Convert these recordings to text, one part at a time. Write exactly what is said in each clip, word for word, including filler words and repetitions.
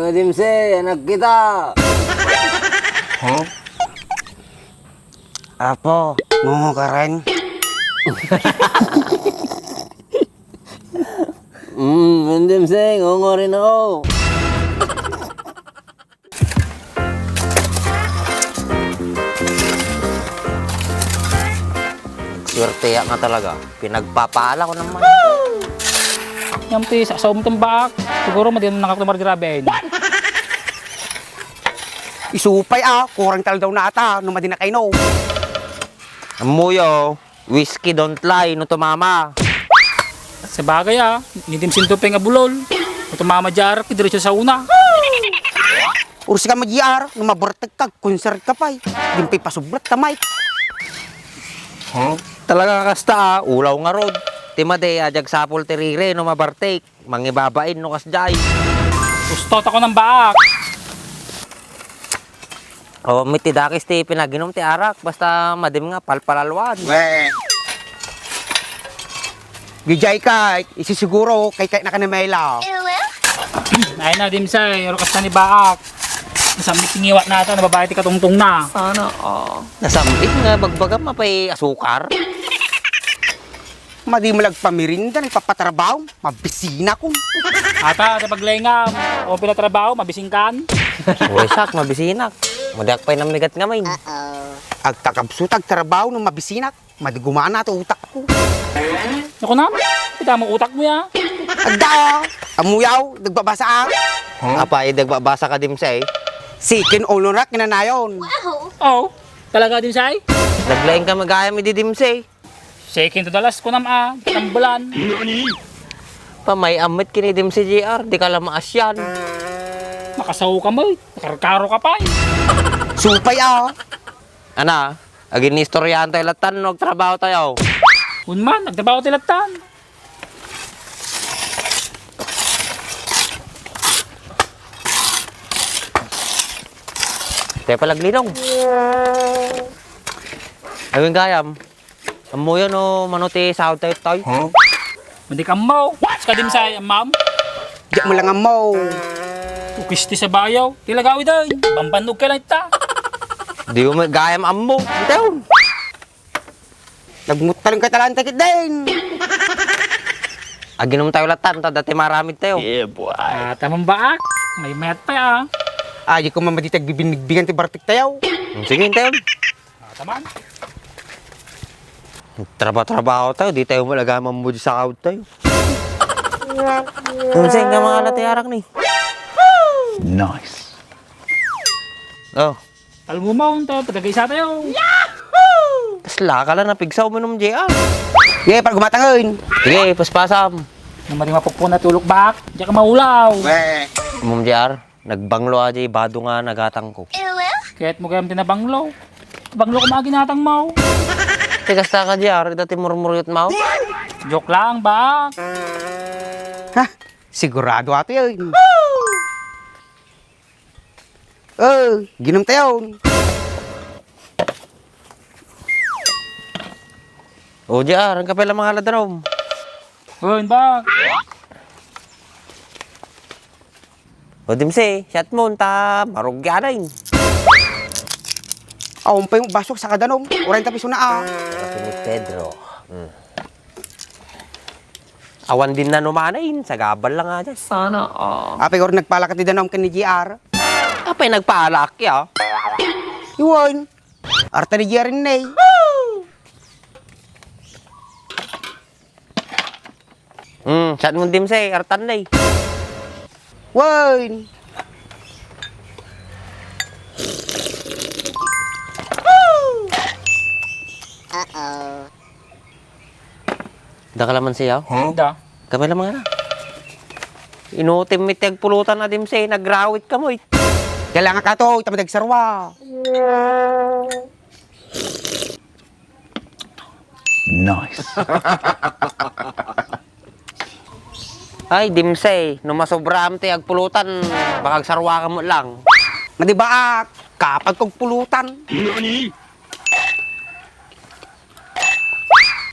Dimse, anak kita. Huh? Apo, ngungo ka rin? Mm, Ma'am Dimse, ngungo rin ako. Swerte ya nga talaga. Pinagpapala ko naman. Ngem ti sasaom ti baak. Siguro madi nakaktumar di raben. Isu pay a, kurang talaga daw nata no madi nakainom. Ammoyo, whiskey don't lie, no tumama. Sabagay a, ni Dimse ti pay nga bulol. No tumama diay arak, diretso sa una. Uray sika, J R, no mabertek ka, concert ka pay. Dimpay pasublat ta, Mike. Talaga kasta a, ulaw ngarud. Ti madi, a, di agsapul ti rire no mabertek. Mangibabain no kasdiay. Gusto ta ko ng baak. O, met ti dakes ti pinaginum ti arak, basta madim nga palpalalwan. Gijay ka, isisiguro, kay kay nakanamela. Ay na, Dimse, aro kasta ni baak. Nasambit ti ngiwat nata, nababae ti katungtong na. Sana all. Nasambit nga bagbagam, apay asukar? Madi malagpamirinda, nagpapatrabaho, mabisinak. Ata, ti paglengam, o pinatrabaho, mabisingkan? Uray sak, mabisinak. Madiak pay namigat ngamin. Agtakabsut, agtrabaho, no mabisinak. Madi gumana ti utakko. Naku nam, kita mo utak mo ya. Adda, amuyaw, dagbabasa a. Apay, dagbabasa ka, Dimse? Second owner ak, kinanayon. Oh, talaga, Dimse? Naglaing ka magayam idi, Dimse. Second to the last ko nam a, tambulan. Pamay-am met ken ni Dimse, J R, di ka la maasian. Makasaw ka mo, nakarkaro ka pay. Supay a. Ana, aginnistoryahan tayo latan, no, agtrabaho tayo. Unman, agtrabaho tayo latan. Tayo palaglinong. Ayun, gayam. Ammoyo no mano ti sahod tayo, toy? Huh? Madi ka ammo. Sika, Dimse, ammam? Diak mo lang ammo. Ukis ti sabayaw. Ti lagawi den. Bambannog ka lang ita. Di mo gayam ammo. Ito. Nagmuttalong ka talaan takit den. Aginum tayo latan, ta dati maramid tayo. Yeah, boy. Ah, tamang baak. May mayat pa ya. Ah, di ko mamaditag bibinigbigan ti bartik tayo. Hmm, sige, tayo. Ah, taman. Trabaho-trabaho tayo, di tayo malaga mamudi sa out tayo. Unsay nga mga lati arak ni? Nice. Oh. Talmo mo, unta, tagaisa tayo. Kasla ka lang napigsa, uminom, J R. Sige, para gumatangon. Sige, paspasam. Nang madi mapupuna ti ulok baak, diak maulaw. Mom, J R. Nagbanglo a di bado nga nagatang ko. Ket mo gayam ti nabanglo. Banglo ko maginatang mo. Ti kasta ka, J R, ita ti murmuryot mo. Joke lang, baak. Ha? Sigurado ato yun. Oh, ginom tayo. O, J R, ang kapela mga ladarom. Bon, baak. O, Dimse, shot mo, ta marugyanan. Awan pay mo basok, saka danom. Uray ta piso na, ah. Kami ni Pedro. Hmm. Awan din na numanay, sagabal lang nga dyan. Sana all. Apay, or nagpalakat ni danom ken ni J R. Apay, nagpalak, ya? Iwan. Arta ni J R ni. Hmm, saan mo, Dimse? Artan na eh. Wine! Uh-oh. Da ka laman siya? Huh? Da. Kami lang mga na. Inutim mi ti agpulutan a, Dimse, nagrawit ka mo eh. Kailangan ka to, ita madagsarwa. Nice. Ay, Dimse, no masobraam ti agpulutan, baka agsarwakam met lang. Nga di ba, ah, kapag kog pulutan?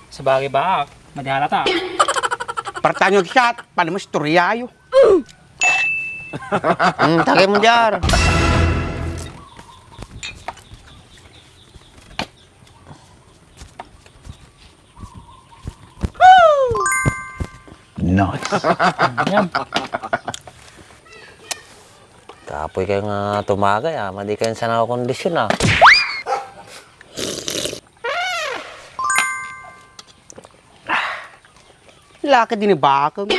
Sabagay ba, ah, madi halata. Partanyo, shot, pala mo istoryayo. Hmm, tagay mo diar. Nice. Yan. Kapoy kayo nga tumagay, ah. Madi kayo sa nakakondisyon, ah. Laki din ni bakang.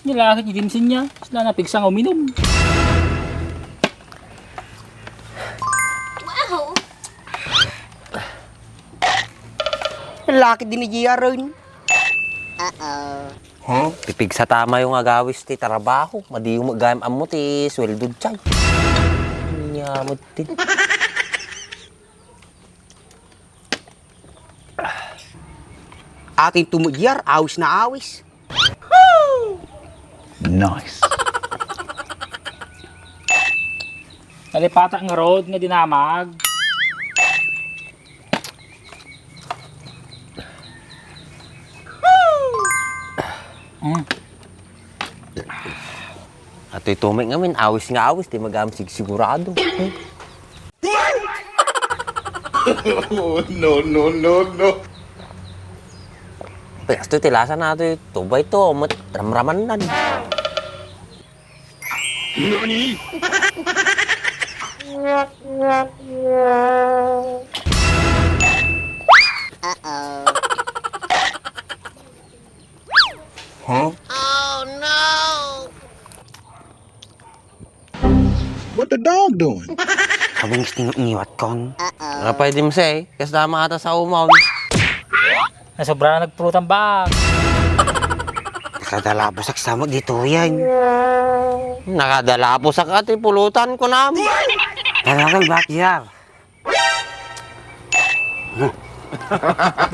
Nilakit ni Dimsin niya. Sila na pigsa nga uminom. Wow! Laki din ni G R yun. Uh-oh. Huh? Pipigsa tama yung agawis ti trabaho. Madi yung gayam ammo ti sweldo jay. Nya mo ti. Akin tumudyar, awis na awis. Nice. Nalipata nga road nga dinamag. Mm. Atoy tumay ngamin, awis nga awis, di magam sigsigurado. Oh, no, no, no, no. Pero asto ti lasa na atoy tubay to, mat-, ramraman nan. Nani? Uh-oh. Huh? Oh, no! What the dog doing? Sabing stingo iniwat kon. Uh-oh. Rapay di mo say, kas dama ata sa umon. Nasobra na nagpulutan ba? Nakadalabosak sa mo dito yan. Nakadalabosak ati pulutan ko namin. Talagang backyard.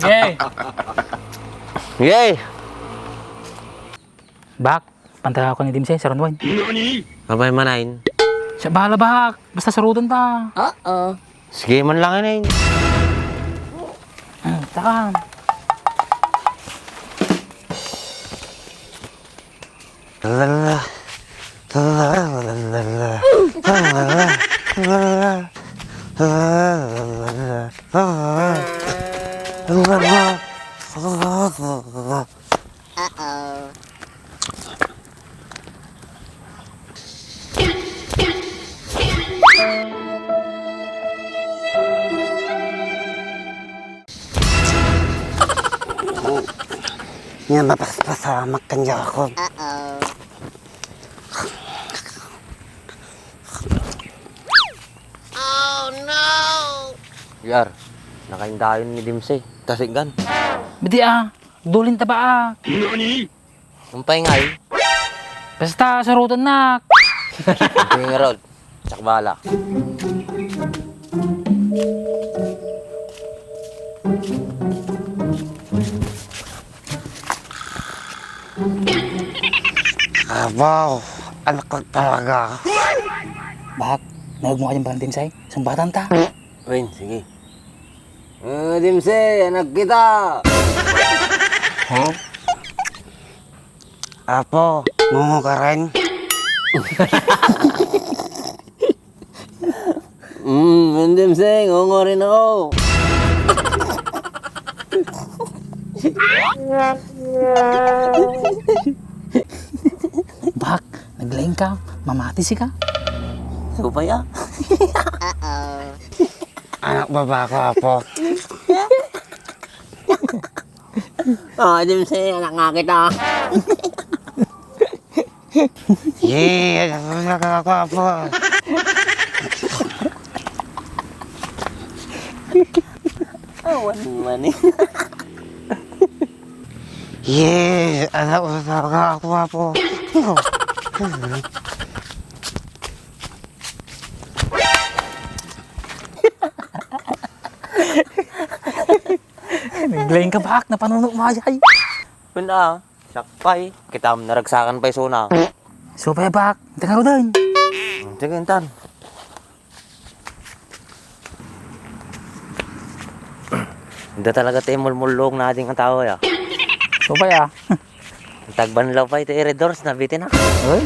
Yay! Yay! Bak, pantay ako ni Dimsay, saron wine. Abay manain. Siya bahala, Bak. Basta sarutan ta. Oo. Sige man lang, Anain. Hmm, taka. Uh-oh. Nga mapaspasamak kanya ako. Uh-oh. Oh, no! Yar, nakaindayon ni Dimsay. Tasigan. Bidi ah, dulin taba ah. Nani? Umpay ngay. Basta, sarutan nak. Sige nga, Rod. Siak bahala. Abaw, anak ko talaga. Bak, naog mo kayong Dimsay? Sumbatan ta. Wen, sige. Eh, Dimsay, anak kita. Huh? Apo, ngungo ka rin? Mm, Ma'am Dimsay, ngungo rin ako. Bak, naglaing ka, mamati si ka. Supaya. Uh-oh. Anak baba ko, apo. Oh, Dimsay, anak nga kita. Yee, anak ko, apo. Awan man eh. Yee, anak ko, apo. Naglaing ka, Bak, napanunot mo, ay. Pun, ah, siak pay. Kitam, naragsakan pay suna. Supaya, Bak, ita nga ruden. Sige, intan. Ida talaga ti mulmulong na ding tawa ya. Supay ah. Tagbanlaw pay ti Red Horse na bitin na. Uy,